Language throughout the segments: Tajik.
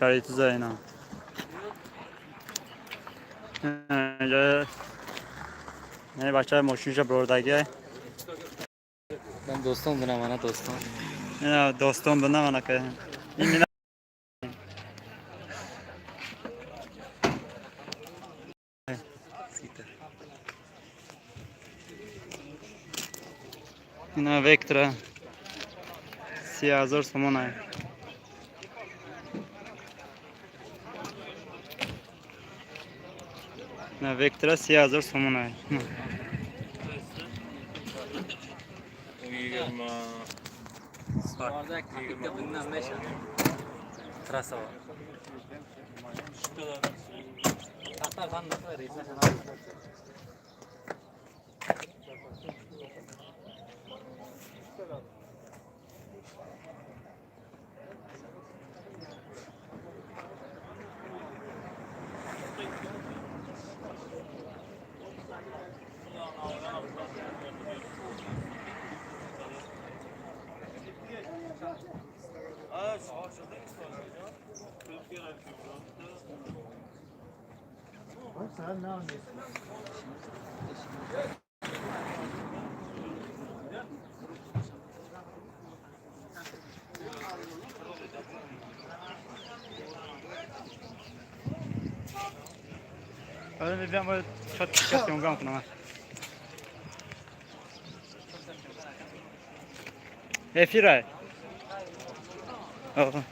Шароити ина. Инҷа не бача мошинша бурдагӣ. Ман достон дунам, ана достон. Ина достон бина мана ка. Ин ина Вектра 30,000 сомон ай. Ина Вектра 30,000 сомон ай. Трасса. Ҳозир мебиям, бояд чот съёмка кунам. Эфирай. О.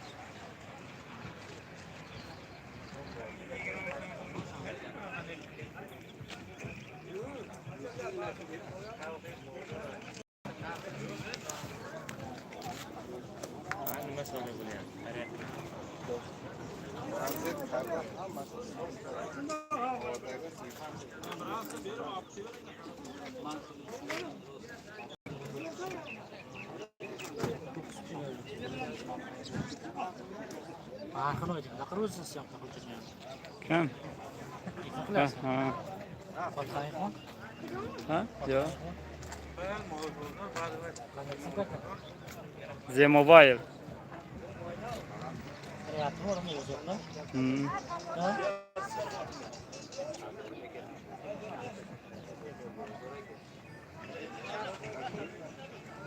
Nima savdo bo'lyapti? Ким? Ha. Ha? Yo. The Mobile.